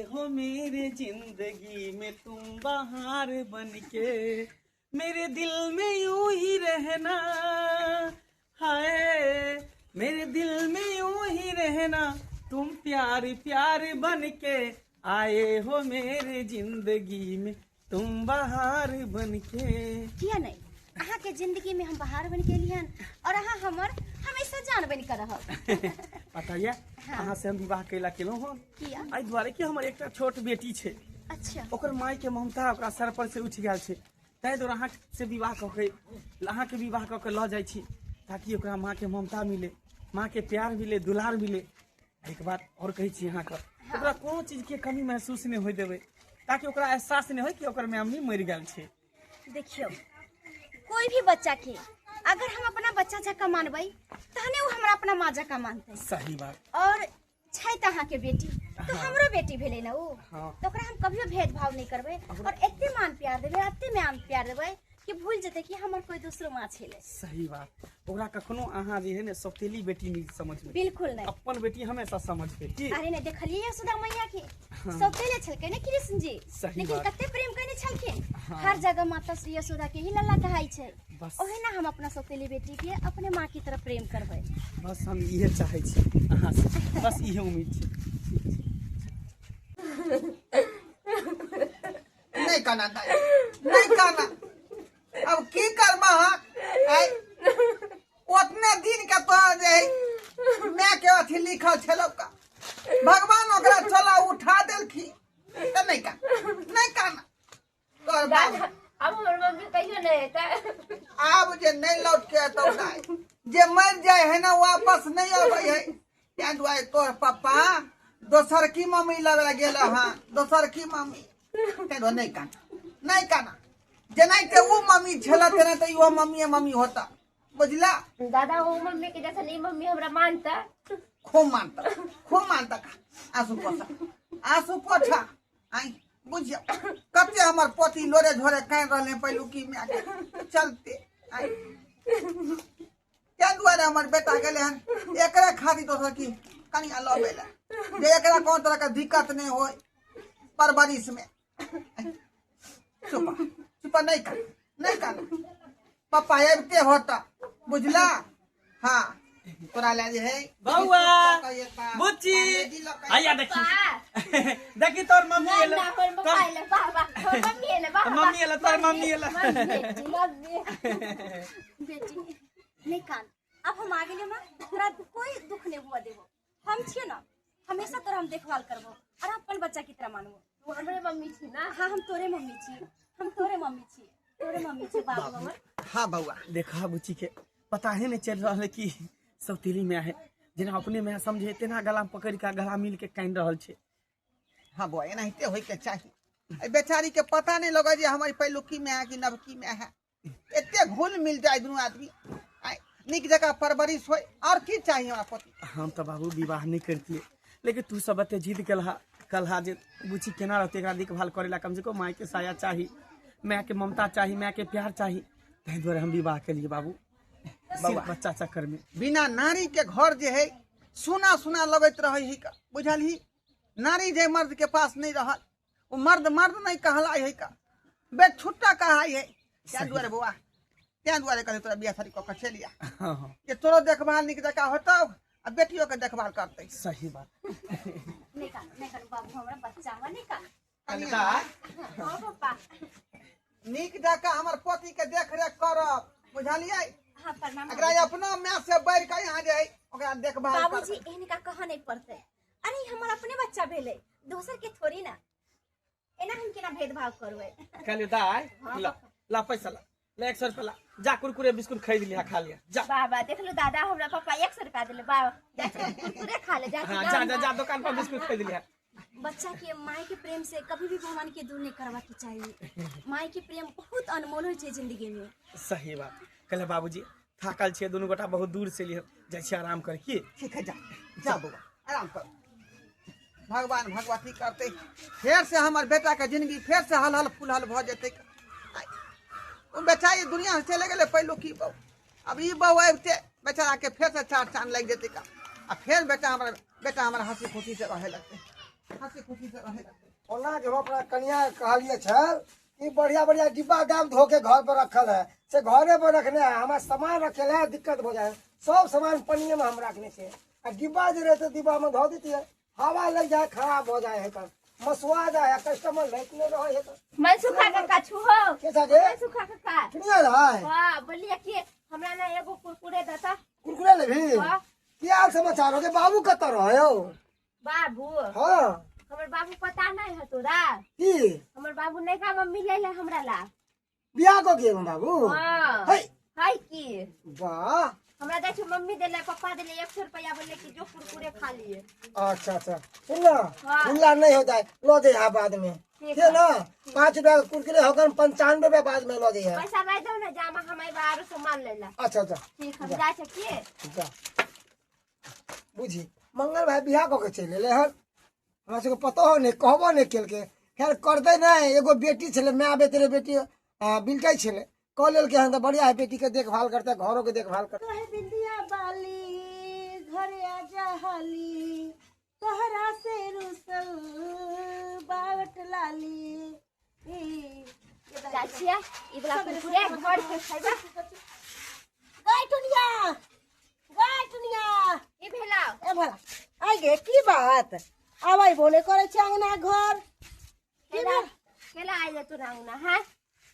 हो मेरे जिंदगी में तुम बहार बन के, मेरे दिल में यूं ही रहना, हाय मेरे दिल में यूं ही रहना, तुम प्यार प्यार बन के आए हो मेरे जिंदगी में तुम बहार बन के। किया नहीं, अहाँ के जिंदगी में हम बहार बन के एलियन और अहाँ हमर हमेशा जान बन के रहब। पता ये अहाँ से हम विवाह कैला केलहुँ हन। किया? एहि दुआरे कि हमर एकटा छोट बेटी छै। अच्छा। ओकर माय के ममता ओकरा सर पर से उठि गेल छै, ताहि दुआरे अहाँ से विवाह कऽ के, अहाँ के विवाह कऽ के लऽ जाइ छी ताकि ओकरा माँ के ममता मिले, माँ के प्यार मिले, दुलार मिले। एक बात और कहै छी अहाँके, ओकरा कोनो चीज के कमी महसूस नहि होय देबै ताकि ओकरा एहसास नहि होय कि ओकर मम्मी मरि गेल छै। देखियौ, कोई भी बच्चा के अगर हम अपना बच्चा जकाँ मानबै तहने ओ हमरा अपना माँ जकाँ मानतै। सही बात। और छै तऽ अहाँके बेटी तो हमरो बेटी भेलै ने ओ, हाँ। तऽ ओकरा हम कभियो भेदभाव नहि करबै और एते मान प्यार देबै, एते मान प्यार देबै कि भूल जेतै कि हमर कोई दूसरो माँ छलै। सही बात। ओकरा कखनो अहाँ जे है ने सौतेली बेटी नहीं समझबै। बिल्कुल नहीं। अपन बेटी हमेशा समझबै की। अरे नहीं, देखलिए यशोदा मैया के सौतेले छलकै ने कृष्ण जी, सही लेकिन बात। कते प्रेम कने छलखिन। हाँ। हर जगह माता श्री यशोदा के ही लल्ला कहाई छै। बस। ओहिना हम अपना सौतेली बेटी के अपने माँ की तरह प्रेम करबै। बस हम इहे चाहै छी अहाँ से, बस इहे उम्मीद छै। नहीं काना दाई, नहीं काना, अब की करबा हाँ? आय, ओतने दिन के तोरा जे है, माय के अथी लिखल छलौ का, भगवान ओकरा चला उठा देलखिन। तऽ नहीं काना, नहीं काना। तोहर बाप दादा, अब हमर मम्मी कहियो नहीं एतै। आब जे नहीं लौट के एतौ दाई, जे मर जाए है ना वापस नहीं अबै है। तें दुआरे तोहर पप्पा दोसर की मम्मी लग गेल हँ, दोसर की मम्मी। तें दुआरे नहीं काना, नहीं काना। जेनाहिते ओ मम्मी छल तेनाहिते इहो मम्मीए मम्मी होता, बुझला? दादा, ओ मम्मी के जैसा नहीं मम्मी हमरा मानता। खूब मानता, खूब मानता। का आंसू पोछा, आंसू पोछा। आई बुझियो कते हमर पोती लोरे झोरे कानि रहले पहिलुकी माय के चलते। आई तें दुआरे हमर बेटा गेलै हन एकरे खातिर दोसर की कनिया लबै लए, जे एकरा कोनो तरह के दिक्कत नहि होय परवरिश में। चुप चुप, नहीं कान, नहीं कान, पप्पा आबिते होता, बुझला? हाँ, तोरा लए जे है बौआ, लऽ बुच्ची, कऽ आइया देखी, देखी तोर मम्मी एलो। ना, हमर पप्पा एलै, वाह, वाह, हमर मम्मी एलै, वाह, वाह। मम्मी एलै, तोर मम्मी एलै। Mummy, mummy. बेटी नहीं कान, अब हम आ गेलियै माँ, तोरा कोई दुख नहीं हुआ देबो, हम छियै ना हमेशा तोरा हम देखभाल करबो और अपन बच्चा की तरह मानबो। तू हमरे मम्मी छी ना? हाँ, हम तोरे मम्मी छी, हम तोरे मम्मी छी, तोरे मम्मी छी बाबू हमर। हाँ बौआ। देखा बुच्ची के पता ही नहीं चल रहा है कि सौतेली माय है, जेना अपने माय समझे तेना गला पकड़ के गला मिल के कानि रहल छै। हाँ बौआ, एनाहिते होय के चाही। एहि बेचारी के पता नहीं लगे जे हमारी पहिलुकी माय है कि नवकी माय है, एते घुल मिल जाए दुनू आदमी, आइ नीक जकाँ परवरिश होय, और की चाही हमरा पति। हम तऽ बाबू विवाह नहीं करतियै, लेकिन तू सब एते जिद केलहा कलहा जे बुच्ची केना रहतै, एकरा देखभाल करै ला कम से कम माय के साया चाही, माय के ममता चाही, माय के प्यार चाही, ताहि दुआरे हम विवाह केलियै बाबू, सिर्फ बच्चा चक्कर में। बिना नारी के घर जे है सुना सुना लगैत रहै है का, बुझलही? नारी जे मर्द के पास नहीं रहल ओ मर्द मर्द नहीं कहलाई है का, बेछुट्टा कहाई है। तें दुआरे बौआ, तें दुआरे कहलियै तोरा बियाह शादी कऽ के चलि आ। हाँ, हाँ। जे तोरो देखभाल नीक जकाँ होतौ आ बेटियो के देखभाल करतै। सही बात। नहीं कानू, नहीं कानू बाबू, हमरा बच्चा हमरा नहीं कानू। कनिया। हाँ पापा। नीक जकाँ हमर पोती के देख रेख करब, बुझलियै? हाँ, प्रणाम। एकरा अपनो माय से बढ़ि कऽ यहाँ जे है ओकरा देखभाल बाबूजी, करबै। एहन का कहऽ नहीं पड़तै। अरे हमर अपने बच्चा भेलै, दोसर के थोड़ी ना, एना हम केना भेदभाव करबै? कहलियै दाय, ला ला पैसा ला, ला 100 रुपया ला, जा कुरकुरे बिस्कुट खरीद लिया, खा लिया, जा। बाबा देखलू दादा हमरा पापा 100 रुपया देले, बाबा जा कुरकुरे खा ले, जा। हाँ, जा जा जा दुकान पर बिस्कुट खरीद लिया। बच्चा के माय के प्रेम से कभी भी भगवान के दूर नहीं करवा के चाहिए। माय के प्रेम बहुत अनमोल होइ छै जिंदगी में। सही बात। कहले बाबूजी थाकल छियै दुनू गोटा, बहुत दूर से लिए जाइ छियै आराम कर की। ठीक है, जा जा बौआ आराम कर। भगवान भगवती करते फेर से हमर बेटा के जिंदगी फेर से हल हल फूल हल भऽ जेतै। ओ बेचारी दुनिया से चले गेलै पहिलुकी बहु, अब ई बहु आबिते बेचारा के फेर से चार चांद लागि जेतै का, आ फेर बेटा हमर हंसी खुशी से रहे लगतै। हंसी खुशी से रहे लगतै। ओना के हम अपना कनिया के कहलिए छल कि बढ़िया बढ़िया डिब्बा दाम धो के घर पर रखल है, से घरे पर रखने है, हमारा सामान रखे है दिक्कत हो जाए, सब सामान पनिये में हम रखने से, आ डिब्बा जो रहते डिब्बा में धो देती है, हवा लग जाए खराब हो जाए है, कर मसुआ जाए, कस्टमर लेते नहीं रहे है। तो मनसुखा काका छू हो के साथे मनसुखा काका सुनिया रहा है। हां बोलिए कि हमरा ना एगो कुरकुरे दता। कुरकुरे लेभी? हाँ। की हाल समाचार हो के बाबू कत रहे हो? बाबू? हां। हमर बाबू पता नहीं है तोरा। की? हमर बाबू नहीं का मम्मी ले ले हमरा ला। बियाह को के बाबू? हां। है है की? वाह। हमरा जाइ छै मम्मी देले पप्पा देले 100 रुपया, बोले कि जो कुरकुरे खा लिए। अच्छा अच्छा सुन ना, हाँ। खुला नहीं होता है, लो दे यहाँ बाद में, ठीक ठीक है ना? 5 रुपया का कुरकुरे होकर 95 रुपया बाद में लो दे यहाँ। पैसा दे दो ना, जामा हम बाहर सामान ले ला। अच्छा अच्छा ठीक, हम जा सकिए। जा। बुझी मंगल भाई बियाह कऽ के चलि एलै हन, हमरा सबके पतो हो नहीं, कहबो नहीं केलकै। खैर करतै नहि, एगो बेटी छलै, माय बेटी बेटी बिलटै छलै, कऽ लेलकै हन तऽ बढ़िया है, बेटी के देखभाल करतै, घरो के देखभाल करतै। तोहे बिंदिया बाली घरे आजा हाली, तोहरा से रुसल बावट लाली। चाचिया ई वाला कुरकुरे घर के खैबा। गाय टुनिया, गाय टुनिया। ई भेला? ए भला आई गे, की बात आवाई बोले करे छै अंगना घर? की केला भेल? केला आइले तोरा अंगना? हां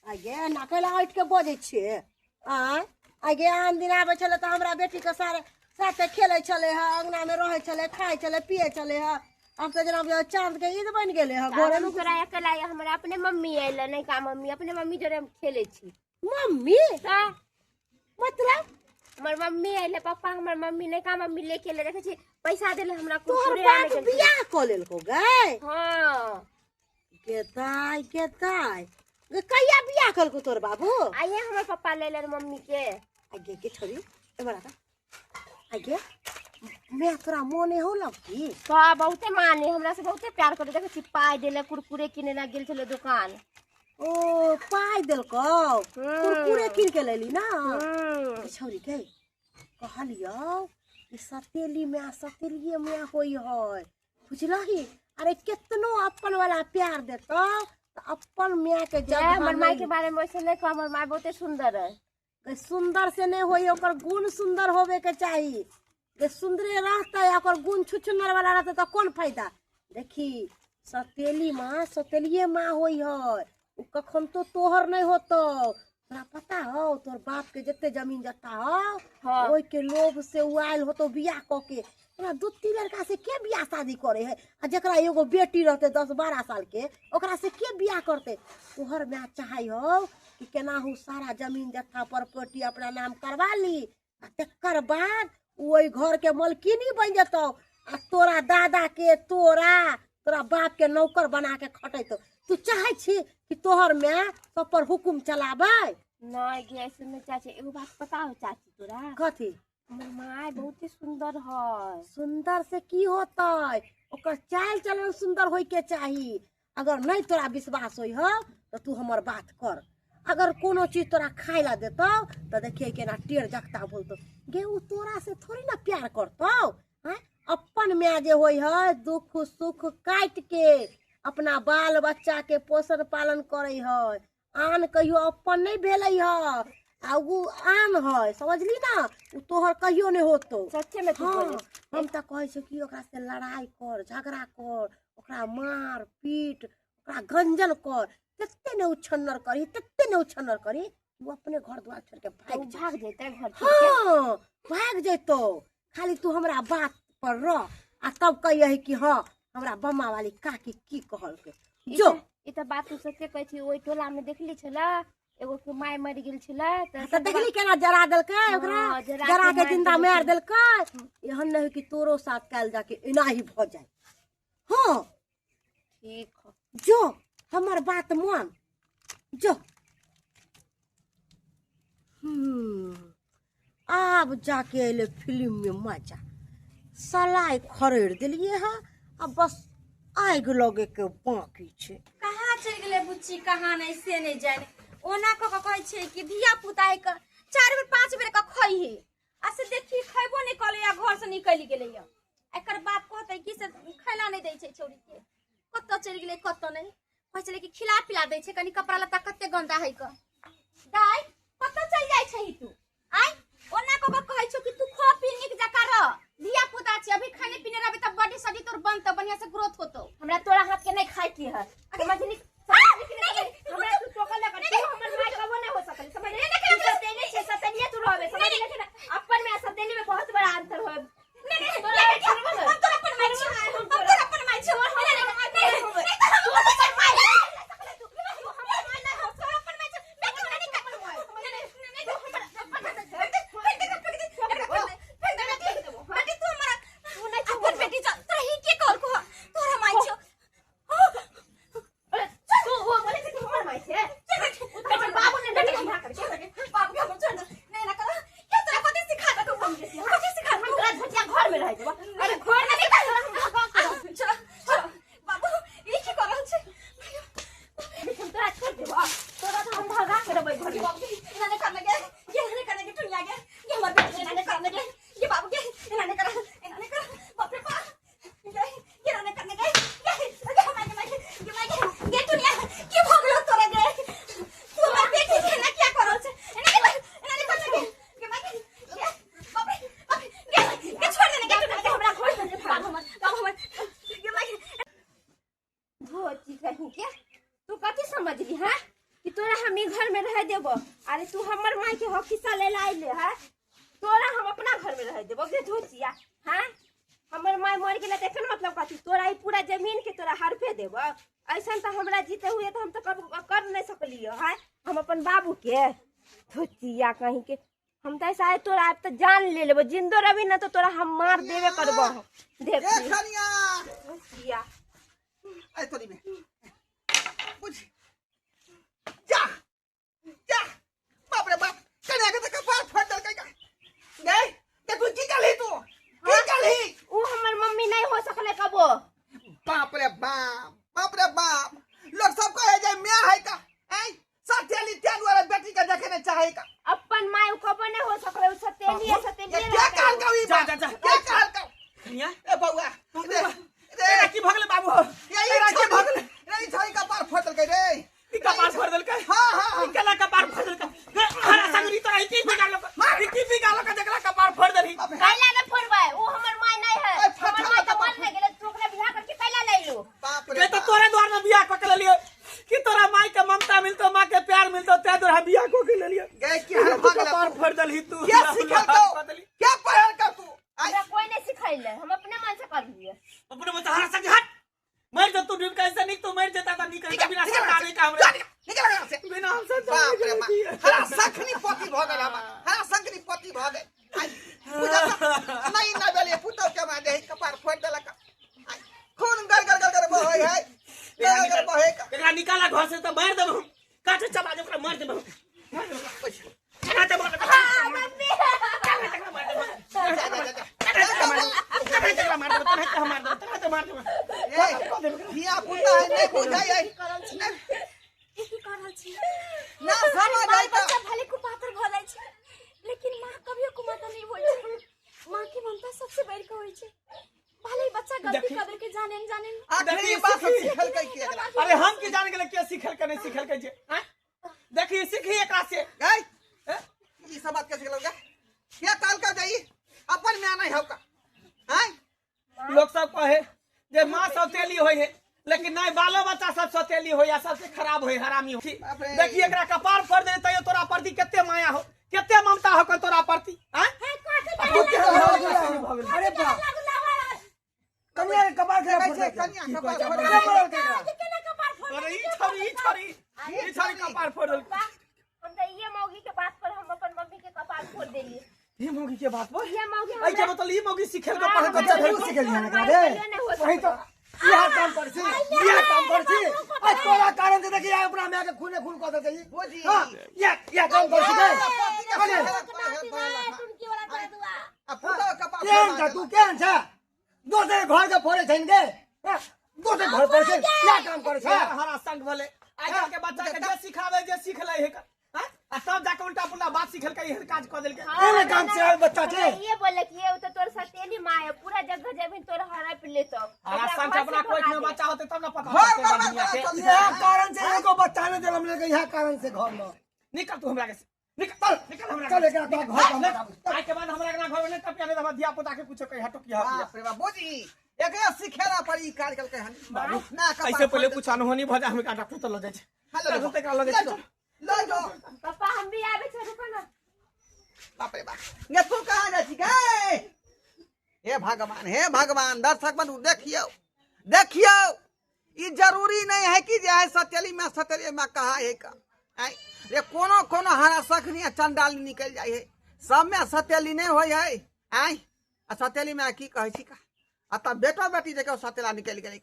आई गे ना कैला ऐठ के बजै छियै? आँय आई गे, आन दिन आबै छलै तऽ हमरा बेटी के सारे साथे खेलै छलै हँ, अंगना में रहै छलै, खाइ छलै, पियै छलै हँ। आब तऽ जेना बुझाइ चाँद के ईद बनि गेलै हँ घरे हम तोरा अकेला आइले, हमरा अपने मम्मी आइले नहीं का मम्मी, अपने मम्मी जोरे हम खेले छी। मम्मी? तऽ मतलब? हमर मम्मी आइले, पप्पा हमर मम्मी नहीं का मम्मी लेके एले, देखै छी पैसा देले हमरा तोहर कुरकुरे आने बाप के। बियाह कऽ लेलको गै? हां। गेताय गेताय गे, कहिया बियाह केलको तोहर बाबू? आइए हमर पप्पा ले ले मम्मी के। आ गे के छोरी एमहर आ आ गे, मैं तोरा मोने हो लग की? तो बहुते माने, हमरा से बहुते प्यार करे, देखै छी पाइ देले कुरकुरे किने ला गेल छलै दुकान। ओ पाइ देलकौ, कुरकुरे कीन के लेली ना? हम्म। छौरी के कहलियौ कि सतेली माय सतेलिए माय होई है, बुझलही? अरे केतनो अपन वाला प्यार देतौ तऽ अपन माय के जय जगह हमर माय नहीं के बारे में वैसे नहीं कह, हमर माय बहुते सुंदर है। गे, सुंदर से नहीं होई, ओकर गुण सुंदर होबे के चाही। गे सुंदरे रहतै आ ओकर गुण छुछुनर वाला रहतै तऽ कोन फायदा? देखी सतेली माँ सतेलिए माँ होई है, उ कखन तो तोहर नहीं होतौ। तोरा पता हौ तोहर बाप के जते जमीन जत्ता हौ, हाँ। ओहि के लोभ से उ आयल होतौ बियाह कऽ के। तोरा 2-3 लड़का से के बियाह शादी करे है? आ जकरा एगो बेटी रहतै 10-12 साल के, ओकरा से के बियाह करतै? तोहर माय चाहै हौ कि केनाहु सारा जमीन जत्था प्रॉपर्टी अपना नाम करवा ली, आ तकर बाद उ ओहि घर के मलकिनी बनि जेतौ, आ तोरा दादा के तोरा तोरा बाप के नौकर बना के खटेतौ। तू चाहै छी कि तोहर माय सब पर हुकुम चलाबै? नहीं गे ऐसे नहीं चाची, एगो बात पता हो चाची तोरा? कथी? हमर माय बहुते सुंदर है। सुंदर से की होतै? ओकर चाल चलन सुंदर होय के चाही। अगर नहीं तोरा विश्वास होय हौ तऽ तू हमर बात कर, अगर कोनो चीज तोरा खाय ला देतौ तऽ देखिए केना टेढ़ जगता बोलतौ। गे उ तोरा से थोड़ी ना प्यार करतौ? हैं? अपन माय जे होय है दुख सुख काटि के अपना बाल बच्चा के पोषण पालन करै है, आन कहियो अपन नहीं भेलै है, आ उ आन है, समझली ना? उ तोहर कहियो नहीं होतौ। सच्चे में तू हाँ, बोले? हम तऽ कहै छियै कि ओकरा से लड़ाई कर, झगड़ा कर, ओकरा मार पीट, ओकरा गंजन कर, तते ने उछन्नर करी, तते ने उछन्नर करी, उ अपने घर द्वार छोड़ के तो भागि उ जेतौ। भाग जेतै घर छोड़ के? हाँ भागि जेतौ, खाली तू हमरा बात पर रह आ तब कहियही कि हाँ हमरा बम्मा वाली काकी की कहलकै। जो ई तऽ बात तू सच्चे कहै छी। ओहि टोला में देखली छलै एगो के माय मरि गेल छलै तऽ देखली केना जरा देलकै ओकरा? हाँ, जरा जरा के के मारि जिंदा देलकै। मारि देलकै। एहन नहीं कि तोरो साथ काल्हि जाके एनाही भऽ जाय। हाँ ठीक हो। जो हमर बात मान जो। आब जाके अयलै फिल्म में मजा, सलाइ खरीद देलियै हँ, आ बस आगि लगे के बाकी छै। कहाँ चलि गेलै बुच्ची, कहाँ नहि से नहि जाने। ओना कऽ कऽ कहै छियै कि धिया पुता है कऽ 4 बेर 5 बेर कऽ खैहे, आ से देखी खैबो नहि कलै आ घर से निकलि गेलै। एकर बाप कहतै कि से खाइला नहि दै छै छौड़ी के, कतऽ चलि गेलै कतऽ नहि। कहै छलै कि खिला पिला दै छै, कनि कपड़ा लत्ता कते गन्दा है क। दाइ कतऽ चलि जाइ छही तू? आइ ओना कऽ कऽ कहै छौ कि तू खो पी नीक जकाँ रह, धिया पुता छै, अभी खाने पीने रहबे तऽ बॉडी सडी तोर बनतौ, बढ़िया से ग्रोथ होतौ। हमरा तोरा हाथ के नहीं खाए के है, समझली? हमरा तू टोकल ना कर, तू हमर माय कबो नहीं हो सकल, समझली? तू सतेली छै, सतेलिए तू रहबे, समझली ना? अपन में आ सतेली में बहुत बड़ा अंतर हो। नहीं नहीं, हम तोरा अपन माय छी, हम तोरा अपन माय छी। नहीं नहीं नहीं, तू हमर माय तू हमर माय नहीं, हम तोरा अपन माय छी। मैं क्यों नहीं कर? नहीं नहीं नहीं, तू हमर अपन फेंक दे, फेंक दे, फेंक दे, फेंक दे। बेटी तू हमरा तू नहीं अपन बेटी जा, तोरा ही के कहल को तोरा माय छी। अरे तू वो बोले छै कि हमर माय छै, हमर बाबू ने बेटी बियाह करके बाबू के हम छोड़ दे। नहीं ना कर, के तोरा कथि सिखा दे? हम कथि सिखा? हम तोरा झटिया घर में रह देबो। अरे घर में नहीं, हम चलो चलो बाबू, ई की कर रहल छै? हम तोरा छोड़ देबो, तोरा तो हम भगा के रहबै घर में। बाबू के एना करने के, ये एना करने के, टुनिया के ये हमर बेटी एना करने के, ये बाबू के एना कर, एना कर। बाप रे बाप, ये ये एना करने के, ये ये माय के, माय के, ये माय के, ये टुनिया की भ गेलो तोरा गे? तू हमर बेटी के एना किया कर रहल छै? एना के एना करने के, ये माय के, ये बाप रे बाप रे, ये ये छोड़ देने के टुनिया के, हमरा घर में बाबू हमर, बाबू हमर, ये माय के। धोती कहीं के तू कथी समझली है कि तोरा हम ई घर में रह देबो? अरे तू हमर माय के हक हिस्सा ले ला ले है, तोरा हम अपना घर में रह देबो गे धोतिया? हाँ हमर माय मर गेलै तऽ एखन मतलब कथी तोरा ई पूरा जमीन के तोरा हड़पे देबो? ऐसन तऽ हमरा जीते हुए तऽ हम तऽ कब कर नहीं सकलियो है हम अपन बाबू के। धोतिया कहीं के हम तऽ ऐसा तोरा आब तऽ जान ले लेबो, जिंदो रहबी ना तो तोरा हम मार देबे करबो। देख ए कनिया धोतिया आइ तोरी में बुझ जा जा। बाप रे बाप, कनिया के तऽ कपार फाट देलकै का गै। ते तू की कहलही? तू की कहलही? उ हमर मम्मी नहीं हो सकले कबो। बाप रे बाप, बाप रे बाप, लोग सब कहे जे my है का ऐ सतेली तेल वाला बेटी के देखे ने चाहे का। अपन my उ कबो नहीं हो सकले, उ सतेली है, सतेली ये क्या कहल का ई जा, बात? जा, जा। क्या कहल का कनिया ए बउआ रे रे, एना की भगले बाबू? ये एना की भगले? रे ई छड़ी कपार फाट देलकै रे। ई कपार फोड़ देलकै? हां हां हां। ई केना कपार फोड़ देलकै? हरा संगरी तोरा ई की बिगाड़लो? ई की बिगाड़लो का जकरा कपार फोड़ देलही? कैला न फोड़बै, उ हमर my नहीं है। ए, फटा हमर my तऽ कपार मर नहीं गेलै, तू ओकरा बियाह करके कैला लैलू? बाप रे गे तो तोरे द्वार में बियाह कऽ के लेलियो कि तोरा माई के ममता मिलतो, माँ के प्यार मिलतो, ते द्वारा बियाह कऽ के लेलियो। गै की हर भऽ गेलै? कपार फोड़ देलही तू। क्या सिखल तो? क्या पढ़ल का तू? आई हमरा कोई नहीं सिखैले, हम अपने मन से करलिए। अपने मत हरा संग हट, मर जा तू डूब के, ऐसे निक तू मर जेता त निक रहता, बिना निकल संतान का हमरा निकल निकल से। बिना हम संतान बाप रे बाप, हरा सखनी पोती भऽ गेल हमर, हरा सखनी पोती भऽ गेल। आई बुझा नहीं ना बेले पुतौ के मार दे, कपार फोड़ देलक। आई खून गर गर गर गर बहै है, गर गर बहै का। एकरा निकाला घर से त मार देब हम, काटे चबा दे ओकरा, मार देब हम, मार देब ओकरा। एना त मार देब। मम्मी मार देब। जा जा जा जा। तोरा मार देब, तोरा मार देब, तोरा मार देब। ए धिया पुता है नहीं बुझै है। ई की कर रहल छी? ना समझ बाल आई का। बच्चा भले कुपात्र भऽ जाइ छै, लेकिन माँ कभियो कुमात्र नहीं होइ छै। माँ के ममता सबसे बढ़ि के होइ छै, भले ही बच्चा गलती देखी। कर देलकै जाने अनजाने में। आखिरी बात सिखल के की एकरा? अरे हम की जान गेलै के सिखल के नहीं सिखल के जे हैं? देखी सीखी एकरा से। गै ई सब बात के सिखल गे? क्या काल का जाई अपन my नहीं हौ का? हैं लोग सब कहे जे माँ सौतेली होय है, लेकिन नहीं, बालो बच्चा सब सौतेली होय या सबसे खराब होय, हरामी होय। बाप रे। देखी एकरा कपार फोड़ दे तैयो तोरा प्रति कते माया हो, कते ममता हो के तोरा प्रति हैं? आ तू केहन भऽ गेल? भऽ गेल। अरे बाप, कनिया के कपार खराब कहै छै फोड़ कनिया कपार के फोड़ मरल के एकरा? अरे ई छोरी, ई छोरी, ई छोरी कपार फोड़ देलकै। हम तऽ ये मौगी के बात पर हम अपन मम्मी के कपार फोड़ देलिए। ई मौगी के बात पर ये मौगी ऐ के मतलब ई मौगी सिखेल के पढ़ल बच्चा के तू सिखेलियै हन एकरा रे? वही तो इएह काम कर छी, इएह काम कर छी। आ तोरा कारण से देखी अपना my के खूने खून कऽ देलकै ई। बुझी। हां इएह इएह काम कर छी गे। अरे टुनकी वाला तोरा दुआ आ पुतौ कपार केहन छ तू, केहन छ? दोसर घर के फोड़े छैन गे, हैं? दोसर घर पर छै, इएह काम करै छै। हरा संग भले आइ काल्हि के बच्चा के जे सिखावे जे सीख लै है। आ तब जाके उल्टा पुल्टा बात सिखेलकै, एहन काज कऽ देलकै। एने काम से आयल बच्चा छै। हमरा ये बोले कि ये उ तो तोर सतेली माँ है, पूरा जगह जेबही तोर हड़प लेतो। आ संग अपना कोई में बच्चा होते तब ना पता घर चलतै बर्बाद दुनिया के। करा चल। इएह कारण से एगो बच्चा नहीं जन्म लेके, इएह कारण से घर में। निकल तू हमरा के से। निकल, चल, निकल हमरा चल के। एकरा तो घर पर हम आइ के बाद हमरा के ना घर में नहीं टपिया, नहीं धिया पुता के कुछो कही हटो की हट। बाप रे बाप, बोजी एकरा सिखेला पर ई काज कलकै हन। बाबू ना कपार ऐसे पहले फोड़ कुछ अनहोनी भ जाए, हम एकरा डॉक्टर तो लऽ जाइ छै। हाँ, लऽ चल, जाओ। एकरा लऽ जाइ लऽ छै। जाओ, लऽ जाओ। पापा हम भी आबे छै, रुको ना। बाप रे बाप, गे तू कहाँ जाइ छी गे? हे भगवान, हे भगवान, दर्शक बंधु देखियौ, देखियौ, ई जरूरी नहीं है कि जे है सतेली में, सतेली में कहा है का आय रे, कोनो कोनो हरा सखनी आ चंडाली निकल जाइ है, सब में सतेली नहीं होय है। आय आ सतेली में की कहै छी का, आ तब बेटा बेटी देखियौ सतेला निकलि गेलै का।